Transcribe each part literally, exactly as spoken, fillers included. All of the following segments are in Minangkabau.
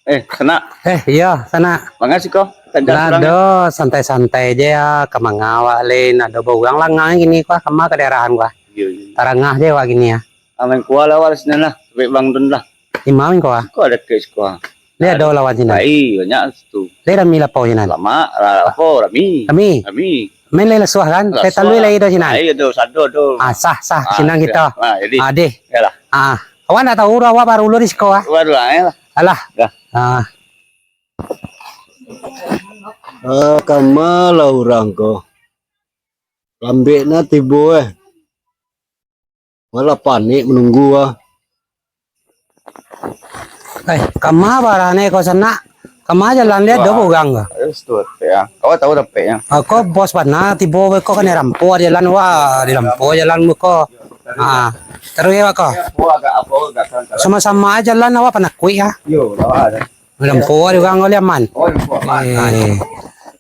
Eh, Sanak. Eh, iyo, Sanak. Manga siko? Tajak surang. Nado, santai-santai je ya, ka manga awak lai, nado baurang langang kini ko, kama ka daerahan ko. Iyo, iyo. Tarangah je awak kini ya. Aman kuah lah awak sinan lah, sampai Bang Dun lah. Imam ko ah. Ko ada ke siko. Lai ado lawan sinan. Ai, banyak situ. Lai rami lapau sinan. Lama, lah, apo, rami. Rami. Rami. Main lai lasuah kan? Lasuah. Teh talui lai do sinan. Ai, ado sado tu. Ah, sah, sah. Ah, sinan kito. Ah, jadi. Ah, deh. Yalah. Ah, awak ndak tahu doh, awak baru lo di siko ah. Baru lah, ya lah. Alah. Dah. Ah. Ah, kama lah urang ko. Lambek na tibo eh. Malah panik manunggu ah. Eh, kama barane ko Sanak? Kama jalan lihat do urang ko? Wah, itu ya. Kau tahu tampeknya. Ah, ko bos bana tibo ko kan rampo jalan, wah, di rampo jalan ko. Ah, terus ya ko. Sama-sama aja jalan awak panakuik ya. Yo, lawa ada. Rampo di urang ko liaman. Oh, rampo aman. Eh.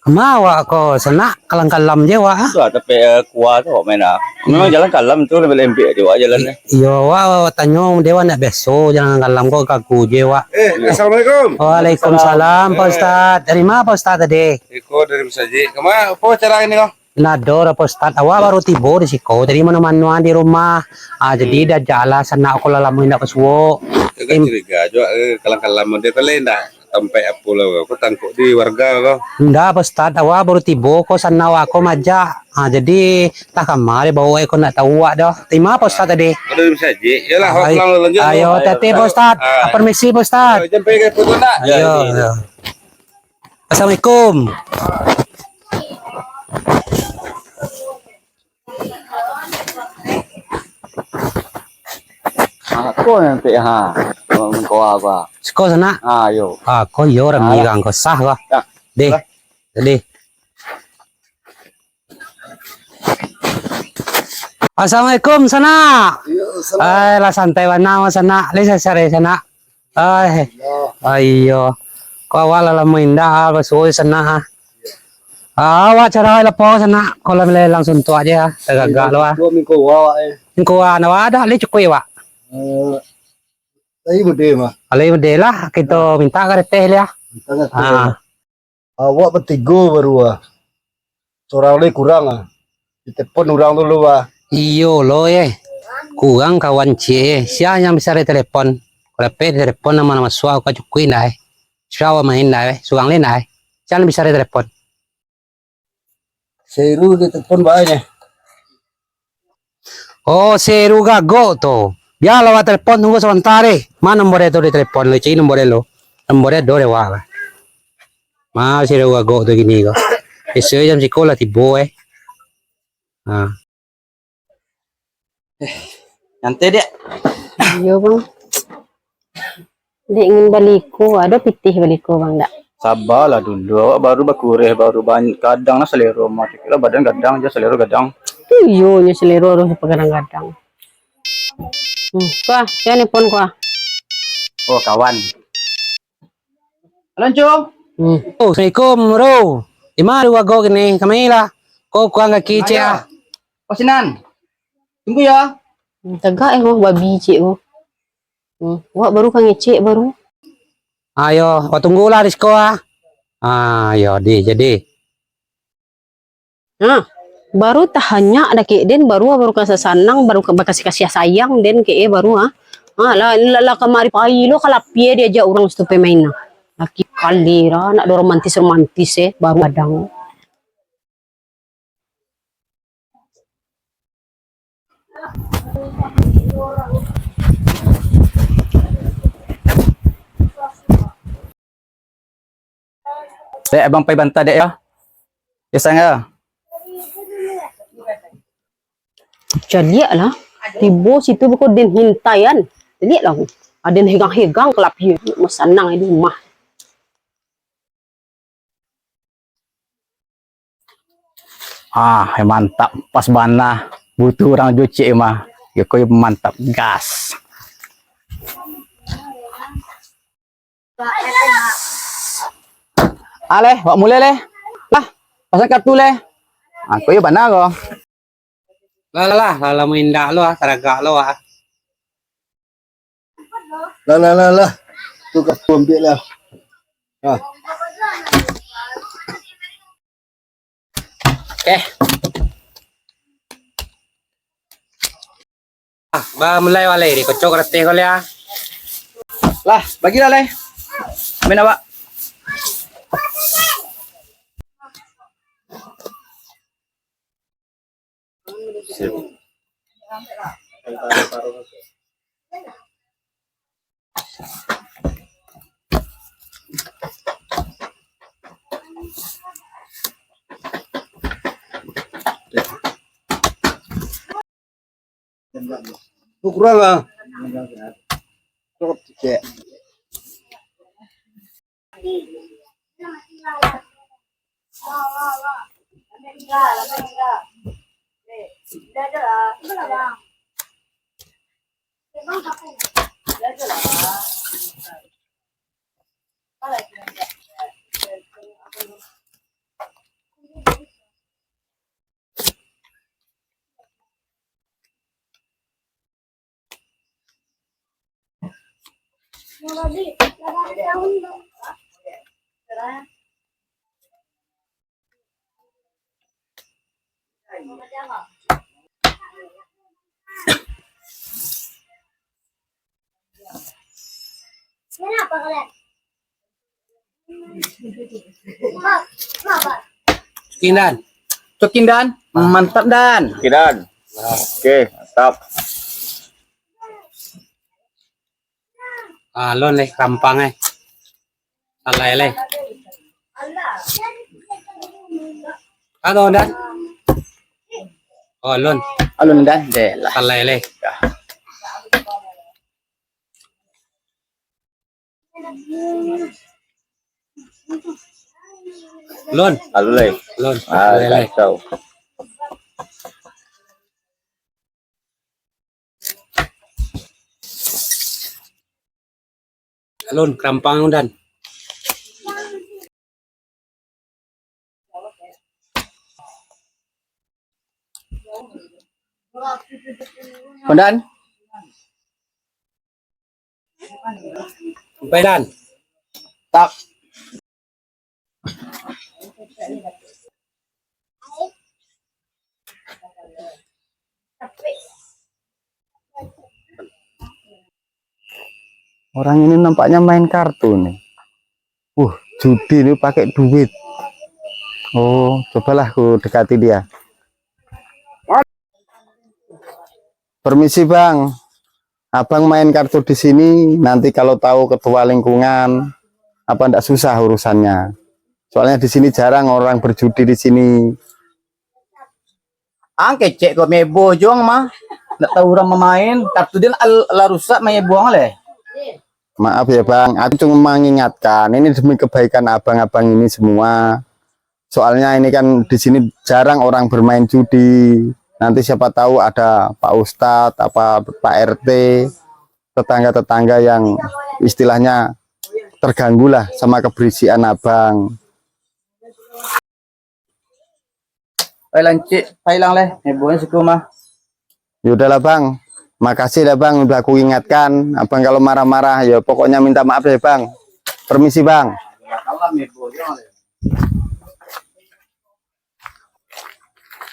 Kama awak ko Sanak, kalam-kalam je awak ah. Tu lah, tapi, eh, kuah tu awak main ah. Memang jalan kalam tu, lembek-lembek je awak jalan eh. Iyo, awak, awak tanyo dewan nak biaso, jalan kalam ko kaku je awak. Eh, assalamualaikum. Waalaikumsalam, Pak Ustaz. Dari mana Pak Ustaz tadi? Iko dari masajik. Kama, apo acara ini ko? Nado doh, Pak Ustaz. Awak baru tibo di siko. Tadi mano-mano di rumah. Ah, jadi diajak lah Sanak ko lah lamo indak basuo. Agak curiga juo, eh, kalam-kalam model ko lai ndak tampek apo lah. Ko tangkok di warga ko. Ndak, Pak Ustaz. Awak baru tibo ko, Sanak awak ko majak. Ah, jadi tah kama dibawo ko ndak tahu awak doh. Tarimo Pak Ustaz tadi. Ado di masajik. Yalah, awak pulang dulu, lanjut. Ayo, hati-hati, Pak Ustaz. Ah. Permisi, Pak Ustaz. Ayo, jangan pergi ke foto ndak? Ayo, ayo. Assalamualaikum. Ah, ko nanti ha. Mengkoa apa? Siko Sanak. Ah, yo. Ah, ko yo rami urang ko sah ko. Ya. Deh. Lah. Deh. Assalamualaikum, Sanak. Yo, salam. Ai, lah santai bana, Sanak. Lai sasare, Sanak. Ai. Yo. Ai, iyo. Ko awak lah lamo indak, ah, basuo Sanak, ah. Ah, awak cara lapau Sanak. Ko lah mulai langsuang tu aja, ah. Tagak lo, ah. Minggu awak, eh. Minggu awak, awak ado, lai cukuik, Wak. Eh, lai mode, mah. Lai mode lah, kito minta ka reteh lah. Minta ka reteh. Ah. Awak batigo baru ah. Surang lai kurang ah. Ditelepon urang dulu ah. Iyo lo eh. Kurang kawan ciek eh. Sia nan bisa ditelepon? Kalau dapek ditelepon nama-nama suah ka cukuik ndak eh. Sia awak main ndak eh. Surang lai ndak eh. Sia nan bisa ditelepon? Seru ditelepon bae nyo. Oh, Seru Gagok tu. Bialah awak telepon, tunggu sabanta deh. Ma nomor dia tu ditelepon, lu cari nomor dia lu. Nomor dia do dewak lah. Ma Seru Gagok tu kini ko. Esok jam siko lah tibo eh. Ha. Eh, nyantai, Dek. Iyo, Bang. Dek ingin baliko, ado pitih baliko, Bang, dak? Sabalah dulu, awak baru bakureh, baru ban-, gadang lah salero mah. Cakik lah badan gadang, jo salero gadang. Iyo, nyo salero harus bagadang-gadang. Hmm, kuah, yo nelpon kuah. Oh, kawan. Halo, Encung. Hmm. Oh, assalamualaikum, Bro. Di ma Seru Gagok kini? Kamarilah. Ko kurang kaki ciek ah. Oh, sinan. Tunggu yo. Hmm, tagak eh, wah, babi ciek ko. Hmm, wak baru ka ngecek baru. Ayo, wak tunggulah di siko ah. Ah, yo, di, jadi. Nah, baru tahanyak dah kek den, baru, baru ka sasanang, baru ka bakasih-kasih sayang den kek eh, baru ah. Ah, lah, lah, lah kamari pai lo ka lapie diajak urang situ pemain nah. Laki kalira, nak do romantis-romantis eh, baru gadang. Dek, abang pai banta, Dek, yo. Yo, sangga. Caliak lah. Tibo situ beko den hintaian. Caliak lah. Aden hegang-hegang ka lapie. Masanang di rumah. Ah, mantap. Pas bana. Butuh urang jo ciek mah. Yo ko mantap. Gas. Ah, leh, wak mulai, leh. Lah, pasang kartu, leh. Ah, ko yo bana ko. Lah, lah, lah, lah, lamo indak lo ah, taragak lo ah. Lah, lah, lah, lah. Tu kartu ambiak lah. Ah. Oke. Ah, bamulai walai, dikocok rateh ko lai, ah. Lah, bagilah, lai. Main awak. Kurang ah. Cokot dikit. Cokin, Dan. Cokin, Dan. Mantap, Dan. Oke, Dan. Oke, mantap. Alun, eh, Kerampang, eh. Salah, eh. Halo, Dan. Oh, alun. Alun, Dan. Deh lah. Salah, eh. Lun. Alun, lai. Lun. Ah, alun, lai. Kacau. Lun, Kerampang, Dan. Kondan. Sampai, Dan. Tak. Orang ini nampaknya main kartu nih. Uh, judi ini pakai duit. Oh, cobalah ku dekati dia. Permisi, Bang. Abang main kartu di sini, nanti kalau tahu ketua lingkungan, apa ndak susah urusannya? Soalnya di sini jarang orang berjudi di sini. Ang kecek ko mebo juang mah. Ndak tahu urang mamain, kartu den al-, lah rusak mebo ang leh. Maaf ya, Bang, aku cuma mengingatkan, ini demi kebaikan abang-abang ini semua. Soalnya ini kan di sini jarang orang bermain judi. Nanti siapa tahu ada Pak Ustadz, apa Pak R T, tetangga-tetangga yang istilahnya terganggu lah sama keberisian abang. Oi, lancik, pailang leh, mebonyo siku mah. Ya udahlah, Bang. Makasih lah, Bang, udah aku ingatkan. Abang kalau marah-marah, ya pokoknya minta maaf deh, Bang. Permisi, Bang.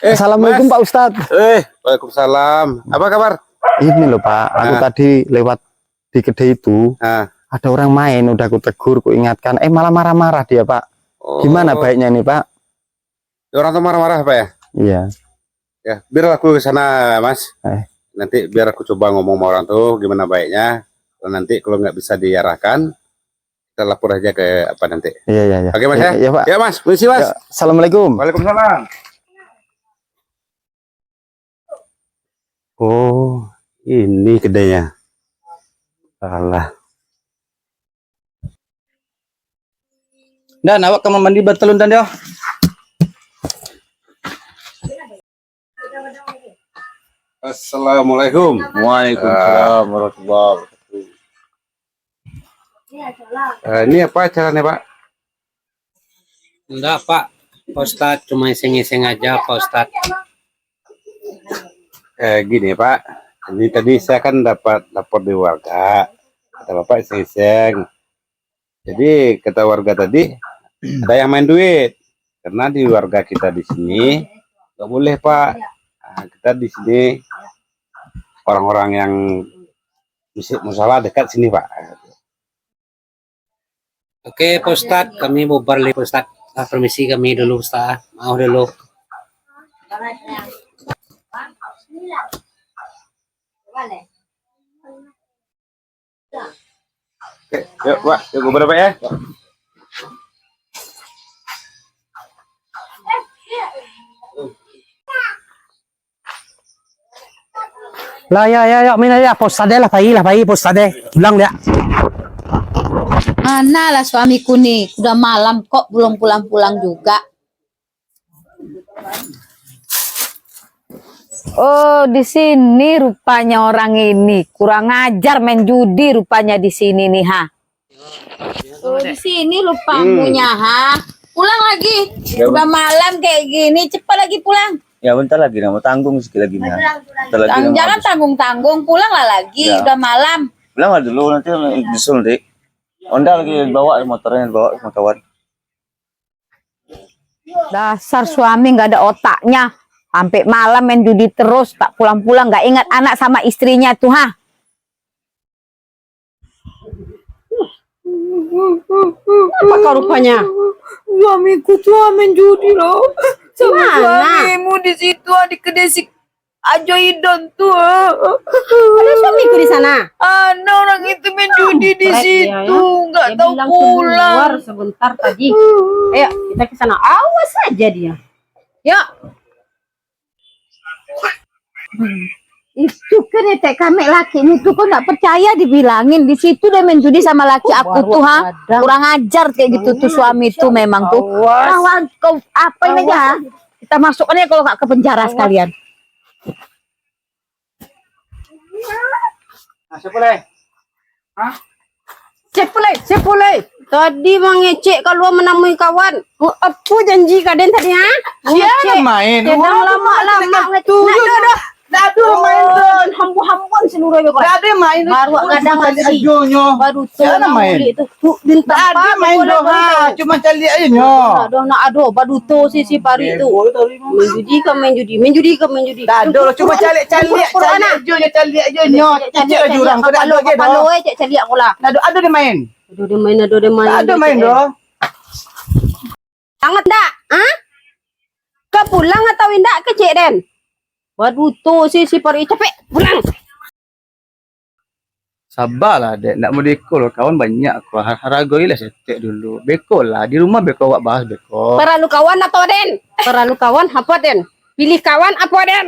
Eh, Assalamualaikum, Mas. Pak Ustadz. Eh, waalaikumsalam. Apa kabar? Ini loh, Pak, aku Ah. tadi lewat di kedai itu, Ah. ada orang main, udah aku tegur, aku ingatkan, eh, malah marah-marah dia, Pak. Oh. Gimana baiknya ini, Pak? Orang tu marah-marah, Pak, ya? Iya. Ya, biar aku ke sana, Mas. Eh. Nanti biar aku coba ngomong sama orang tu, gimana baiknya. Kalau nanti kalau nggak bisa diarahkan, kita lapor aja ke apa nanti. Iya, iya, iya. Oke, Mas, Iya, ya? iya, Pak. Ya, Mas, permisi, Mas. Ya, assalamualaikum. Waalaikumsalam. Oh, ini kedainya. Alah. Dan awak kamar mandi batalun dan dia. Assalamualaikum. Waalaikumsalam warahmatullahi wabarakatuh. Eh, ini apa acaranya, Pak? Enggak, Pak. Pak Ustadz cuma iseng-iseng aja, Pak Ustadz. Eh, gini, Pak. Ini tadi saya kan dapat lapor di warga. Kata Bapak iseng-iseng. Jadi, kata warga tadi, ada yang main duit. Karena di warga kita di sini, nggak boleh, Pak. Nah, kita di sini orang-orang yang musik musala dekat sini, Pak. Oke, Pak Ustadz, kami bubar dulu, Pak Ustadz. Ah, permisi kami dulu, Ustadz. Maaf dulu. Oke, yuk, Pak, yuk, bubar, Pak, ya. Lah, ya, ya, ya, main aja. Pak Ustadz lah, pai lah, pai, Pak Ustadz. Pulang dia. Manalah suamiku ni, udah malam kok belum pulang-pulang juga. Oh, di sini rupanya orang ini. Kurang ajar, main judi rupanya di sini nih, ha. Oh, di sini rupamunya, ha. Pulang lagi. Ya, udah malam kayak gini, cepat lagi pulang. Ya, bentar lagi, nak tanggung sikit lagi, nah. Bentar lagi, Tang-, nak jangan habis. Tanggung-tanggung, pulanglah lagi, Ya. udah malam. Pulanglah dulu, nanti nyusul, Dik. Onda lagi bawa motornya, bawa motoran. Dasar suami nggak ada otaknya. Sampai malam main judi terus, tak pulang-pulang, nggak ingat anak sama istrinya tuh, ha. Apa kau rupanya? Suamiku tu main judi loh. Sama Mana? suamimu di situ, di kedai si Ajo Idon tu. Ada suamiku di sana? Ada orang itu main judi di Kampret dia, situ, ya. nggak Dia tahu bilang tunggu di pulang. luar sebentar tadi. Ayo, kita ke sana. Awas saja dia. Yuk. Itu kan etek kamek laki ni tu, kau ndak percaya dibilangin. Di situ dia main judi sama laki Oh, aku baru tuh, ha. ada. Kurang ajar kayak gitu tuh Kurang suami ajar. tuh memang tuh. Awas. Lawan kau apa ini Awas. aja? Kita masukkan aja kalau nggak ke penjara Awas. sekalian. Nah, siapa lai? Hah? Siapa lai? Siapa lai? Tadi mangecek kalua manamui kawan. Oh, apo janji ka den tadi, ha? Sia Mangecek. nan main? Kadang Wah, lamak-lamak macam ngecek. tu Nak je dah. dah. Dah tu main tu. Oh, hambuang-hambuang seluruh je kau. Dah ada main tu. Baru Cuma gadang cari lagi. ajonyo. Baru tu Sia nan nak main? mulik tu. Tu, Dah ada tampar main bola tu, ha. tu. Cuma caliak ajo nyo. Dah, dah, nak ado. Baduto si, si Pari tu. Bego tadi mah. Main judi ka main judi. Main judi ka main judi. Dah ada lah. Cuma caliak-caliak, Pura-pura caliak nak. ajo nyo, caliak ajo nyo. Caliak, Cicik caliak, ajo caliak. urang. Kau dah Kapalo, ada lagi kapalo, dah. eh, cek caliak pula. Dah ada, ada dia main. Ada dia main, ada dia main. Dah ada main dah. Sangat ndak? Ha? Ka pulang atau indak kecek den? Baduto si, si Pari, capek pulang. Sabalah, Dek. Ndak mau diiko lo. Kawan banyak ko. Ha-, haragoilah saketek dulu. Beko lah. Di rumah beko awak bahas beko. Paralu kawan apo, den? Paralu kawan apo, den? Pilih kawan apo, den?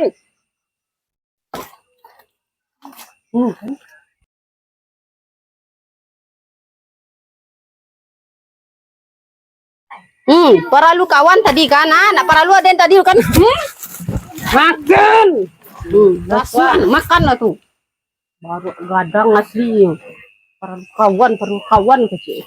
Hmm. Hmm, paralu kawan tadi kan, ah, nak paralu aden tadi kan. Hmm? Makan. Hmm, rasuan, makanlah tu. Baru gadang asli. Paralu kawan, paralu kawan kecek.